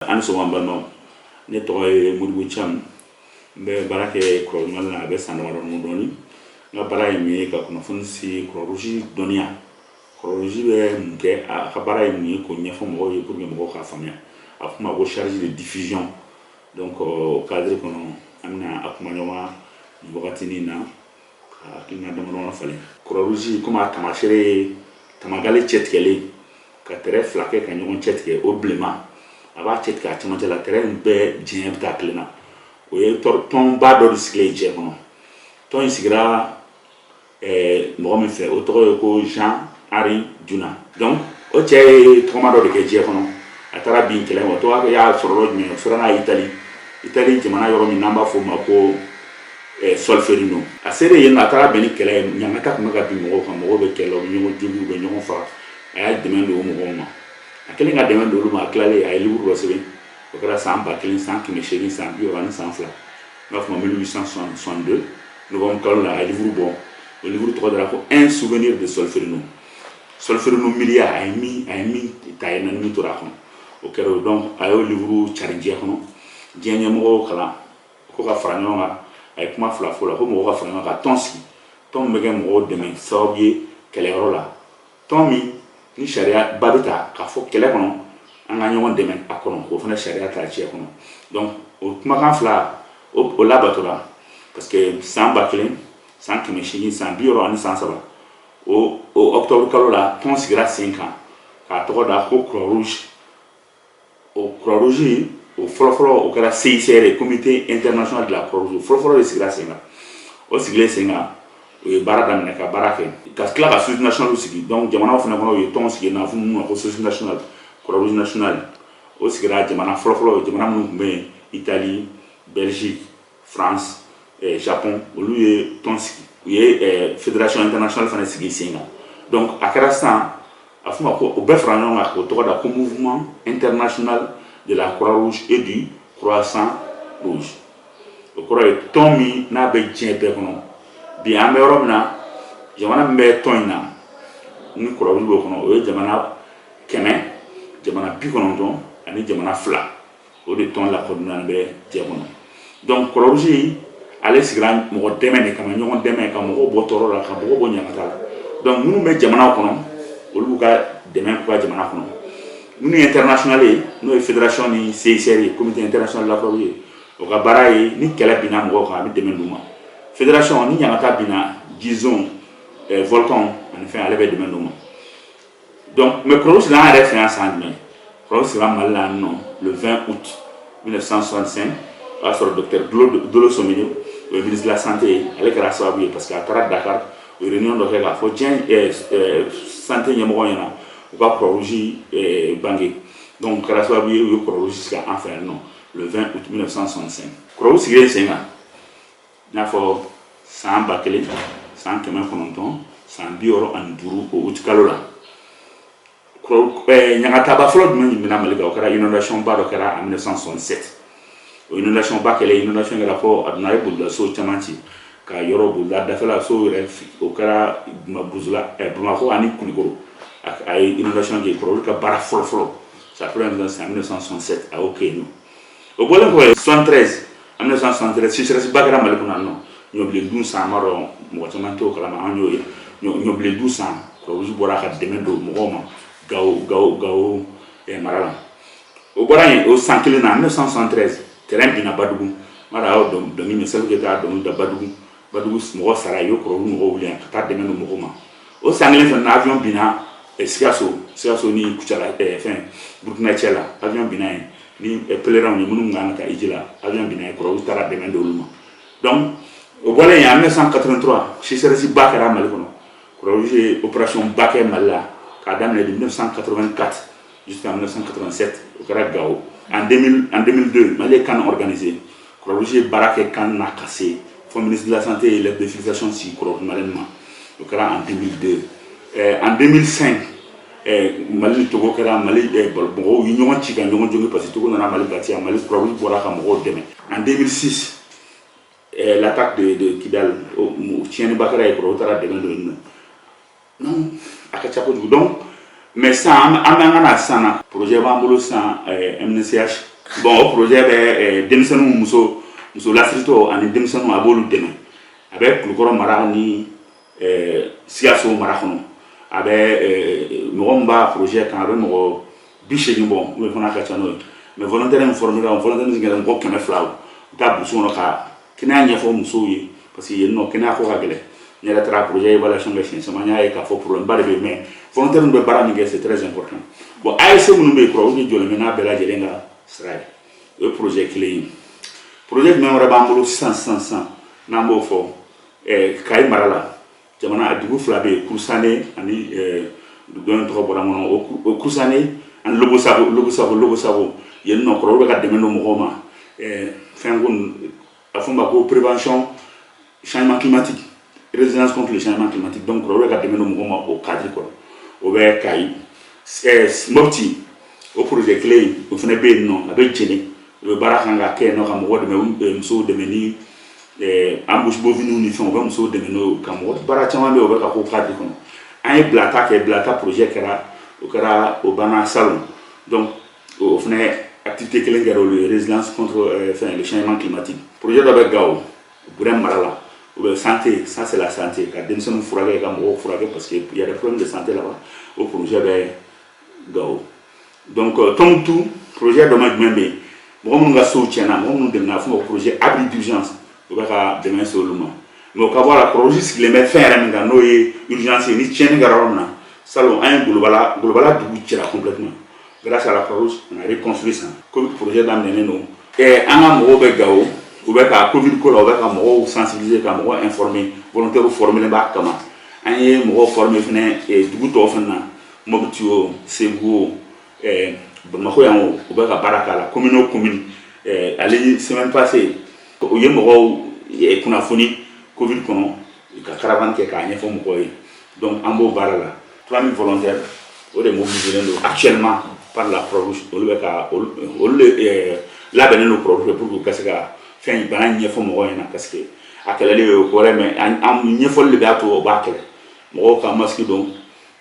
An ni sɔgɔma balimaw. Ne tɔgɔ ye Modibo Thiam. N bɛ baara kɛ Croix-Rouge Mali la, a bɛ san damadɔ dɔɔni. N ka baara ye min ye, ka kunnafoni se Croix-Rouge dɔnniya, Croix-Rouge bɛ mun kɛ, a ka baara ye mun ye, k'o ɲɛfɔ mɔgɔw ye pour que mɔgɔw k'a faamuya. A fɔ ma ko chargé de diffusion. Donc o cadre kɔnɔ, an bɛna a kuma ɲɔgɔn nin wagatinin na ka hakilina damadɔ falen. Croix-Rouge, komi a taamasere ye tamagale cɛtigɛlen ka tɛrɛ fila kɛ ka ɲɔgɔn cɛtigɛ, o bilenman a b'a cɛtigɛ a cɛmancɛ la, tɛrɛ in bɛɛ diɲɛ bɛ taa kelen na. O ye tɔnba dɔ de sigilen diɲɛ kɔnɔ. Tɔn in sigira mɔgɔ min fɛ, o tɔgɔ ye ko Jean Henri Dunant. Donc o cɛ ye tɔgɔma dɔ de kɛ diɲɛ kɔnɔ. A taara bin kɛlɛ ma, tɔgɔ y'a sɔrɔ yɔrɔ jumɛn? Sɔrɔ n'a Itali, Itali jamana yɔrɔ min n'an b'a fɔ o ma ko Solferino. A selen yen nɔ, a taara bɛn ni kɛlɛ ye. Ɲangata tun bɛ ka bin mɔgɔw kan, mɔgɔw bɛ kɛlɛ, u bɛ ɲɔgɔn jogin, u bɛ ɲɔgɔn faga. A y'a dɛmɛ don o mɔgɔw ma. A kɛlen ka dɛmɛ don olu ma, a tilalen, a ye livre dɔ sɛbɛn. O kɛra san 1862, n b'a fɔ ma 1862, novembre kalo la, a ye livre bɔ. O livre tɔgɔ dara ko Un souvenir de Solferino. Solferino miiriya, a ye min ta yen nɔ, ni min tora a kɔnɔ, o kɛra o. Donc a y'o livre cari diɲɛ kɔnɔ, diɲɛ ɲɛmɔgɔw kalan ko ka fara ɲɔgɔn kan. A ye kuma fila fɔ la, ko mɔgɔw ka fara ɲɔgɔn kan ka tɔn sigi, tɔn min bɛ kɛ mɔgɔw dɛmɛ sababu ye kɛlɛyɔrɔ la, tɔn min ni sariya ba bɛ ta k'a fɔ kɛlɛ kɔnɔ, an ka ɲɔgɔn dɛmɛ a kɔnɔ, k'o fana sariya ta diɲɛ kɔnɔ. Donc o kumakan fila o labatora, parce que san 1863, o octobre kalo la, tɔn sigira sen kan k'a tɔgɔ da ko Croix Rouge. O Croix Rouge o fɔlɔfɔlɔ, o kɛra CICR, Comité international de la Croix Rouge fɔlɔfɔlɔ de sigira sen kan. O sigilen sen kan, u ye baara daminɛ ka baara kɛ, ka tila ka société nationale sigi. Donc jamanaw fana kɔnɔ, u ye tɔn sigi n'a fɔ mun ma ko société nationale Croix Rouge nationale. O sigira jamana fɔlɔfɔlɔ, jamana minnu tun bɛ yen, Italie, Belgique, France, Japon, olu ye tɔn sigi. U ye fédération internationale fana sigi sen kan. Donc a kɛra sisan, a fɔ ma ko o bɛɛ fara ɲɔgɔn kan k'o tɔgɔ da ko Mouvement international de la Croix-Rouge et du Croissant Rouge. O kɔrɔ ye tɔn min n'a bɛ diɲɛ bɛɛ kɔnɔ. Bi an bɛ yɔrɔ min na, jamana min bɛ tɔn in na ni Croix-Rouge b'o kɔnɔ, o ye jamana 100, jamana 92, o de tɔn lakodɔnnen bɛ diɲɛ kɔnɔ. Donc Croix-Rouge, ale sigira mɔgɔ dɛmɛ de kama, ɲɔgɔn dɛmɛ, ka mɔgɔw bɔ tɔɔrɔ la, ka mɔgɔw bɔ ɲangata la. Donc minnu bɛ jamanaw kɔnɔ, olu b'u ka dɛmɛ k'u ka jamana kɔnɔ. Minnu ye international ye, n'o ye fédération ni CICR ye, Comité international de la Croix-Rouge ye, o ka baara ye ni kɛlɛ binna mɔgɔw kan, a bɛ dɛmɛ d'u ma. Fédération, ni ɲangata binna, jizon, volcan ani fɛn, ale bɛ dɛmɛ d'u ma. Donc mais Croix-Rouge sigira an yɛrɛ fɛ yan san jumɛn? Croix-Rouge sigira Mali la yan nɔ le 20 août 1965. O y'a sɔrɔ docteur Dolo Somine, o ye ministre de la Santé ye, ale kɛra sababu ye, parce que a taara Dakar, o ye réunion dɔ kɛ k'a fɔ diɲɛ santé ɲɛmɔgɔ ɲɛna u ka Croix-Rouge bange. Donc o kɛra sababu ye, u ye Croix-Rouge sigi an fɛ yan nɔ le 20 août 1965. Croix-Rouge sigilen sen kan, i n'a fɔ san 1965, o août kalo la, ɲagataba fɔlɔ jumɛn bɛna Mali kan? O kɛra inondation ba dɔ kɛra en 1967. O inondation ba kɛlen, inondation kɛra fɔ a donna, a ye bolilaso caman ci ka yɔrɔ bolila dafɛla so yɛrɛ. O kɛra Buzula, Bamakɔ ani Kulikoro, a ye inondation kɛ. Kɔrɔ olu ka baara fɔlɔ fɔlɔ, ça fait c'est en 1967 a y'o kɛ yen nɔ. O bɔlen kɔfɛ, 73, en 1973, sécheresse ba kɛra Mali kɔnɔ yan nɔ. Ɲɔbilen dun san, an b'a dɔn mɔgɔ caman t'o kalama, an y'o ye ɲɔbilen dun san. Croix-Rouge bɔra ka dɛmɛ don mɔgɔw ma Gawo mara la. O bɔra yen, o san kelen na, 1973, terrain binna Badugu. N b'a dɔn a y'o dɔnkili min Salif Keita y'a dɔnkili da Badugu. Badugu mɔgɔ sara, yen Croix-Rouge mɔgɔw wuli yan ka taa dɛmɛ don mɔgɔw ma. O san kelen fana na, avion binna Sikaso, Sikaso ni Kucala, fɛn Burukina cɛ la, avion binna yen ni pèlerins ye minnu kan ka taa hiji la. Avion binna yen, Croix-Rouge taara dɛmɛ don olu ma. Donc o bɔlen yen, en 1983, sécheresse ba kɛra Mali kɔnɔ. Croix-Rouge ye opération ba kɛ Mali la k'a daminɛ de 1984 jusqu'en 1987, o kɛra Gao. En 2000, en 2002, Mali ye CAN organisé. Croix-Rouge ye baara kɛ CAN na ka se fo ministre de la Santé ye lettre de félicitation ci Croix-Rouge malienne ma. O kɛra en 2002. En 2005, Mali ni Togo kɛra, Mali mɔgɔw ye ɲɔgɔn ci ka ɲɔgɔn jogin, parce que Togo nana Mali bati yan. Mali Croix-Rouge bɔra ka mɔgɔw dɛmɛ. En 2006, l'attaque de Kidal, tiɲɛniba kɛra yen, Croix-Rouge taara dɛmɛ don yen nɔ. Non, a ka ca kojugu. Donc mais sisan an bɛ an ka na sisan na, projet b'an bolo sisan, MNCH. Bon, o projet bɛ denmisɛnninw, muso lasiritɔ ani denmisɛnninw, a b'olu dɛmɛ. A bɛ Kulukɔrɔ mara ni Sikaso mara kɔnɔ. A bɛ mɔgɔ min b'a projet kan, a bɛ mɔgɔ 80 bɔ, ou bien fana ka ca n'o ye. Mais volontaire min formé la, volontaire min kɛra mɔgɔ 200, u taa brousse kɔnɔ ka kɛnɛya ɲɛfɔ musow ye, parce que yen nɔ kɛnɛya ko ka gɛlɛn. N yɛrɛ taara projet évaluation kɛ siɲɛ caman, n y'a ye k'a fɔ problème ba de bɛ yen. Mais volontaire min bɛ baara min kɛ, c'est très important. Bon, ASC minnu bɛ yen, Croix-Rouge jɔlen bɛ n'a bɛɛ lajɛlen ka sira ye. O ye projet kelen ye. Projet jumɛn wɛrɛ b'an bolo sisan sisan sisan n'an b'o fɔ? Kayi mara la, jamana dugu fila bɛ yen, Kurusane ani dugu in tɔgɔ bɔra n kɔnɔ, o Kurusane ani Lobosago, Lobosago, Lobosago. Yen nɔ, kɔrɔw bɛ ka dɛmɛ don mɔgɔw ma fɛn ko, a fɔ ma ko prévention changement climatique, résilience contre le changement climatique. Donc kɔrɔw bɛ ka dɛmɛ don mɔgɔw ma o cadre kɔnɔ, o bɛ Kayi. Mopti, o projet kelen o fana bɛ yen nɔ, a bɛ Jɛnɛ, u bɛ baara kan ka kɛ yen nɔ ka mɔgɔw dɛmɛ, musow dɛmɛ ni embouche bovine ni fɛnw, u bɛ musow dɛmɛ n'o ka mɔgɔ. Baara caman bɛ yen, o bɛ ka k'o cadre kɔnɔ. An ye bilata kɛ, bilata projet kɛra, o kɛra, o banna salon. Donc o fana activité kelen kɛra olu ye, résilience contre fɛn le changement climatique. Projet dɔ bɛ Gawo, Burɛn mara la, o bɛ santé, ça c'est la santé, ka denmisɛnninw furakɛ, ka mɔgɔw furakɛ, parce que il y a des problèmes de santé là-bas. O projet bɛ Gawo. Donc Tombouctou, projet dɔ ma jumɛn bɛ yen? Mɔgɔ minnu ka sow tiɲɛna, mɔgɔ minnu dɛmɛna, a fɔ ma ko projet abri d'urgence, o bɛ ka dɛmɛ se olu ma. Mais o ka bɔ a la, Croix-Rouge sigilen bɛ fɛn yɛrɛ min kan, n'o ye urgence ye, ni tiɲɛni kɛra yɔrɔ min na. Salon, an ye Golobala, Golobala dugu cira complètement. Grâce à la Croix-Rouge, on a reconstruit ça. Covid projet daminɛnen don. An ka mɔgɔw bɛ Gawo, u bɛ ka Covid ko la, u bɛ ka mɔgɔw sensibiliser, ka mɔgɔw informer. Volontaires formé b'a kama. An ye mɔgɔw former fɛnɛ dugu tɔw fɛnɛ na, Mopti o, Segu o, Bamakɔ yan o, u bɛ ka baara k'a la commune o commune. Ale semaine passée, u ye mɔgɔw kunnafoni Covid kɔnɔ, ka caravane kɛ k'a ɲɛfɔ mɔgɔw ye. Donc an b'o baara la. 3000 volontaires, o de mobilisé don actuellement par la Croix-Rouge. Olu bɛ ka olu de labɛnnen don Croix-Rouge pour que u ka se ka fɛn bana ɲɛfɔ mɔgɔw ɲɛna, parce que a kɛlɛli ye o kɔrɔ, mais an ɲɛfɔli de b'a to o b'a kɛlɛ. Mɔgɔw ka masque don,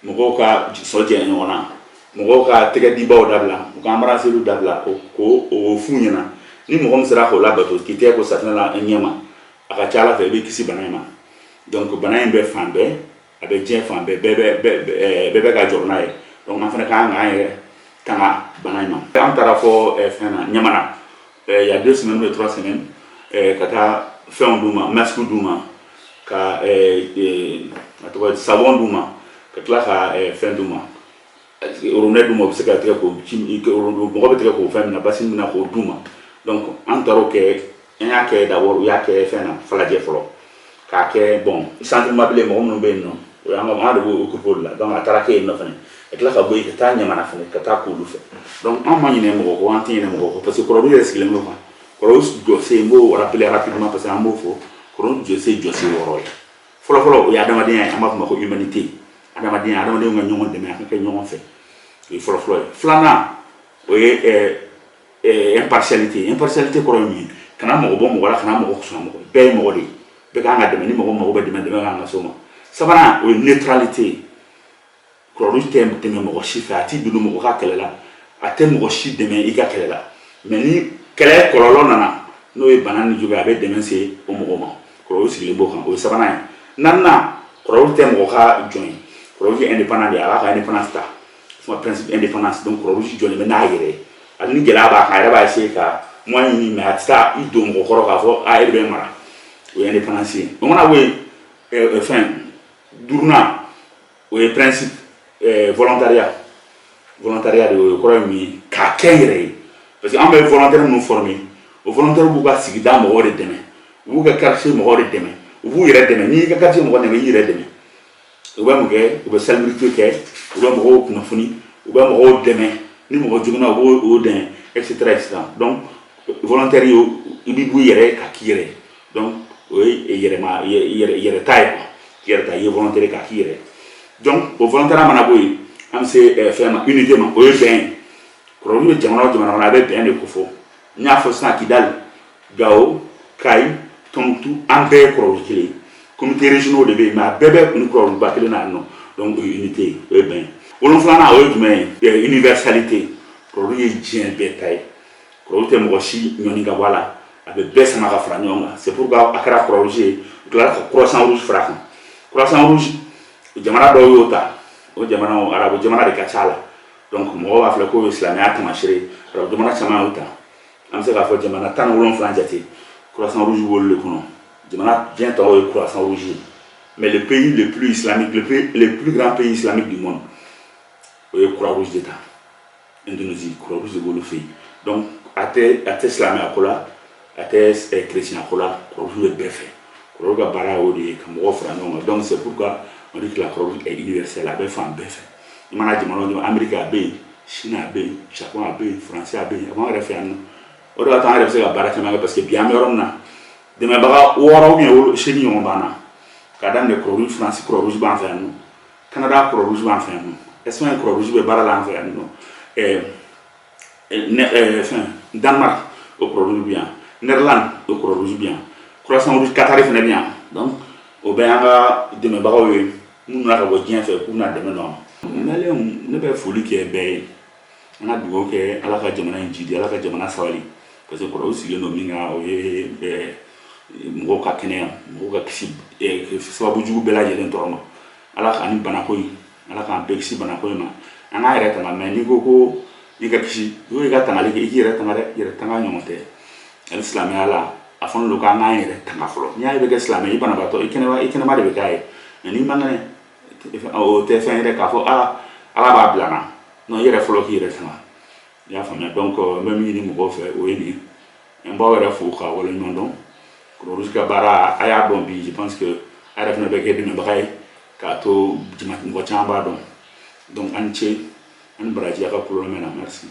mɔgɔw ka sɔ jɛ ɲɔgɔn na, mɔgɔw ka tɛgɛ dibaw dabila, u ka embrasser dabila, o k'o o f'u ɲɛna. Ni mɔgɔ min sera k'o labato, k'i tɛgɛ ko safinɛ la ɲɛ ma, a ka ca Ala fɛ, i bɛ kisi bana in ma. Donc bana in bɛ fan bɛɛ, a bɛ diɲɛ fan bɛɛ, bɛɛ bɛ ka jɔrɔ n'a ye. Donc an fana ka kan k'an yɛrɛ tanga bana in ma. An taara fɔ fɛn na, Ɲamana, il y a 2 semaines ou 3 semaines, ka taa fɛnw d'u ma, masque d'u ma, ka a tɔgɔ savon d'u ma, ka tila ka fɛn d'u ma, robinet d'u ma, u bɛ se ka tigɛ ko ci, mɔgɔ bɛ tigɛ k'o fɛn min na, basi min na, k'o d'u ma. Donc an taara o kɛ, an y'a kɛ d'abord, u y'a kɛ fɛn na Falajɛ fɔlɔ, k'a kɛ bon centre Mabile, mɔgɔ minnu bɛ yen nɔ, o y'an ka, an de b'o occupé olu la. Donc a taara kɛ yen nɔ fɛnɛ, ka tila ka bɔ yen ka taa Ɲamana fɛnɛ, ka taa k'olu fɛ. Donc an ma ɲinɛ mɔgɔ kɔ, an tɛ ɲinɛ mɔgɔ kɔ, parce que Croix-Rouge yɛrɛ sigilen bɛ quoi. Croix-Rouge jɔsen, n b'o rappeler rapidement parce que an b'o fɔ, Croix-Rouge jɔsen, jɔsen wɔɔrɔ ye. Fɔlɔ fɔlɔ, o ye adamadenya ye, an b'a fɔ o ma ko humanité, adamadenya, adamadenw ka ɲɔgɔn dɛmɛ, a ka kɛ ɲɔgɔn fɛ, o ye fɔlɔ fɔlɔ ye. Filanan, o ye impartialité. Impartialité kɔrɔ ye mun ye? Kana mɔgɔ bɔ mɔgɔ la, kana mɔgɔ sɔn mɔgɔ, bɛɛ ye mɔgɔ de ye, bɛɛ kan ka dɛmɛ. Ni mɔgɔ mago bɛ dɛmɛ, dɛmɛ kan ka s'o ma. Sabanan, o ye neutralité ye. Croix-Rouge tɛ tɛmɛ mɔgɔ si fɛ, a t'i don mɔgɔ ka kɛlɛ la, a tɛ mɔgɔ si dɛmɛ i ka kɛlɛ la. Mais ni kɛlɛ kɔlɔlɔ nana, n'o ye bana ni juguya, a bɛ dɛmɛ se o mɔgɔ ma. Croix-Rouge sigilen b'o kan, o ye sabanan ye. Naaninan, Croix-Rouge tɛ mɔgɔ ka jɔn ye. Croix-Rouge ye indépendant de ye, a b'a ka indépendance ta, fɔ principe indépendance. Donc Croix-Rouge jɔlen bɛ n'a yɛrɛ ye. Hali ni gɛlɛya b'a kan, a yɛrɛ b'a essayer ka moyen ɲini, mais a tɛ taa i don mɔgɔ kɔrɔ k'a fɔ a e de bɛ mara. O ye indépendance ye. O mana bɔ yen, fɛn duurunan, o ye principe volontariat. Volontariat de, o ye kɔrɔ ye mun ye? K'a kɛ n yɛrɛ ye, parce que an bɛ volontaire minnu former, o volontaire b'u ka sigida mɔgɔw de dɛmɛ, u b'u ka quartier mɔgɔw de dɛmɛ, u b'u yɛrɛ dɛmɛ. N'i y'i ka quartier mɔgɔ dɛmɛ, i y'i yɛrɛ dɛmɛ. U bɛ mun kɛ? U bɛ salubrité kɛ, u bɛ mɔgɔw kunnafoni, u bɛ mɔgɔw dɛmɛ, ni mɔgɔ joginna, u b'o o dɛmɛ, et cetera, et cetera. Donc volontaire ye, i b'i b'u yɛrɛ ka k'i yɛrɛ. Donc o ye yɛrɛma yɛrɛ yɛrɛ ta ye quoi, k'i yɛrɛ ta, i ye volontaire k'a k'i yɛrɛ. Donc o volontaire mana bɔ yen, an bɛ se fɛn ma, unité ma, o ye bɛn ye. Croix-Rouge bɛ jamana o jamana kɔnɔ, a bɛ bɛn de ko fɔ. N y'a fɔ sisan, Kidali, Gawo, Kayi, Tɔnbukutu, an bɛɛ ye Croix-Rouge kelen ye. Comité régionaux de bɛ yen, mais a bɛɛ bɛ ni Croix-Rouge ba kelen na yan nɔ. Donc o ye unité ye, o ye bɛn ye. Wolonfilanan, o ye jumɛn ye? Universalité. Croix-Rouge ye diɲɛ bɛɛ ta ye. Croix-Rouge tɛ mɔgɔ si ɲɔni ka bɔ a la, a bɛ bɛɛ sama ka fara ɲɔgɔn kan. C'est pourquoi a kɛra Croix-Rouge ye, u tilala ka Croissant Rouge fara a kan. Croissant Rouge, jamana dɔw y'o ta, o jamana, arabu jamana de ka ca la. Donc mɔgɔw b'a filɛ k'o ye silamɛya taamasere ye. Arabu jamana caman y'o ta. An bɛ se k'a fɔ jamana 17 jate, Croissant Rouge b'olu de kɔnɔ. Jamana diɲɛ tɔw ye Croissant Rouge ye, mais le pays le plus islamique, le pays, le plus grand pays islamique du monde, o ye Croix Rouge de ta. Indonésie, Croix Rouge de b'olu fɛ yen. Donc a tɛ silamɛya ko la, a tɛ chrétien ko la, Croix Rouge bɛ bɛɛ fɛ. Croix Rouge ka baara y'o de ye, ka mɔgɔw fara ɲɔgɔn kan. Donc c'est pourquoi on dit que la Croix Rouge est universelle. A bɛ fan bɛɛ fɛ. I mana jamana o jamana, Amérique a bɛ yen, Chine a bɛ yen, Japon a bɛ yen, France a bɛ yen, a b'an yɛrɛ fɛ yan nɔ. O de b'a to an yɛrɛ bɛ se ka baara caman kɛ, parce que bi an bɛ yɔrɔ min na, dɛmɛbaga 6 ou bien 8 ɲɔgɔn b'an na. K'a daminɛ Croix Rouge France, Croix Rouge b'an fɛ yan nɔ, Canada Croix Rouge b'an fɛ yan nɔ, Espagne Croix Rouge bɛ baara la an fɛ yan nɔ, fɛn Danemark o Croix Rouge bɛ yan, Netherlands o Croix Rouge bɛ yan, Croissant Rouge Qatar fana bɛ yan. Donc o bɛɛ y'an ka dɛmɛbagaw ye minnu nana ka bɔ diɲɛ fɛ k'u bɛna dɛmɛ don an ma. Maliyɛnw, ne bɛ foli kɛ bɛɛ ye. An ka dugawu kɛ, Ala ka jamana in jidi, Ala ka jamana sabali, parce que kɔrɔw sigilen don min kan, o ye mɔgɔw ka kɛnɛya, mɔgɔw ka kisi sababu jugu bɛɛ lajɛlen tɔɔrɔ ma. Ala ka ani banako in, Ala k'an bɛɛ kisi banako in ma. An k'an yɛrɛ tanga. Mais n'i ko ko i ka kisi, i ko i ka tangali kɛ, i k'i yɛrɛ tanga dɛ. Yɛrɛ tanga ɲɔgɔn tɛ. Hali silamɛya la, a fɔlen don k'an k'an yɛrɛ tanga fɔlɔ. N'i y'a ye i bɛ kɛ silamɛ, i banabaatɔ, i kɛnɛma, i kɛnɛma de bɛ k'a ye. Mais n'i man kɛnɛ, o tɛ fɛn yɛrɛ k'a fɔ aa Ala b'a bila n na. Non, i yɛrɛ fɔlɔ k'i yɛrɛ tanga, i y'a faamuya? Donc n bɛ min ɲini mɔgɔw fɛ, o ye nin ye. N b'aw yɛrɛ fo k'a waleɲuman dɔn. Croix-Rouge ka baara, a y'a dɔn bi. Je pense que a yɛrɛ fana bɛ kɛ dɛmɛbaga ye k'a to mɔgɔ caman b'a dɔn. Donc an ni ce, an ni baraji a ka kulɔmɛ na. Merci.